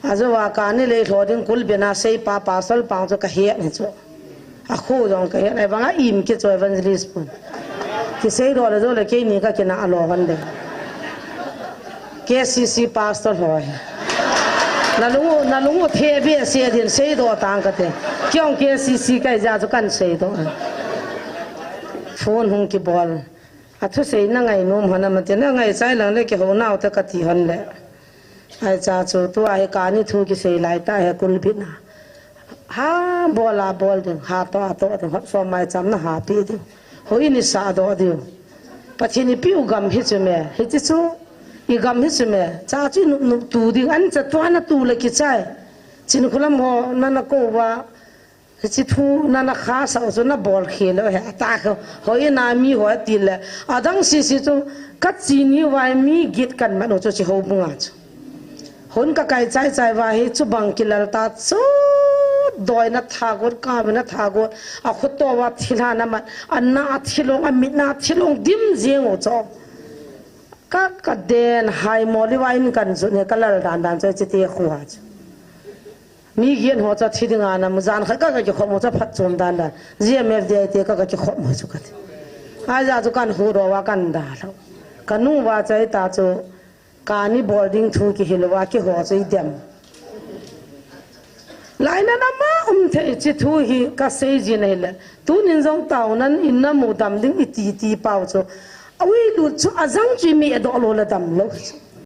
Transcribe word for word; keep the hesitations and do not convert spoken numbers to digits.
Ajou a kani lei lho ding kulbit na seipa pastor pa chu kahet hi chu. Akhu jong kahet, ahivang a im kichoi evangelist pun. Kisei doh le jou le keini kakina lou hon de. K C C pastor ho hi. Nalung u, nalung u the behseh din seidoh tang kate. Kei jong K C C kahi jeh chu kan seidoh. Phone hung kibol. Athusei na ngainom hon am ati, na ngaichai lang le kihou nau te kati hon le. Ahi cha chu tua hi kani thu kisei lai tah hi kulbit na. Ha bol a bol ding, ha toh a toh ding, hot som mai cham na ha pe ding. Houin isah doh diu. Pathen in eipeu gam hi chu me, hiche chu igam hi chu me. Cha chu inop nop tu ding, ancha tua na tu le kichai. Chinkholam ho nana kou uva, hiche thu nana khasah u chu nabol khel lou hi, atah kho. Houin a mi ho ati le, adang sese chu kache ni uva mi get kan mat u chu hiche houbung a chu. Houin kakai chai chai uva hi chubang kilal ta chu, doina thagot, kaoina thagot, akhoto uva thilha na mat, ana thilong, amit na thilong dim jeng u chu. Ka, kaden hai moli uva in kan jot hi kalal dan dan chu hiche te khu a chu. Mi get ho chu thi dinga namu jan khat kaka kikhom u chu phatchom dan dan. G M F D I te kaka kikhom u chu kati. Ahi jeh chu kan huhdoh uva kan dalhau. Kanu uva chu ahita chu kani bol ding thu kihil uva keiho chu idem. Lainat ama um thei hiche thu hi kasei jin ahile. Tunin jong taonan in namu dam ding iti ti pau chu. Auilut chu ajang chu imeh doh lou le damlou chu.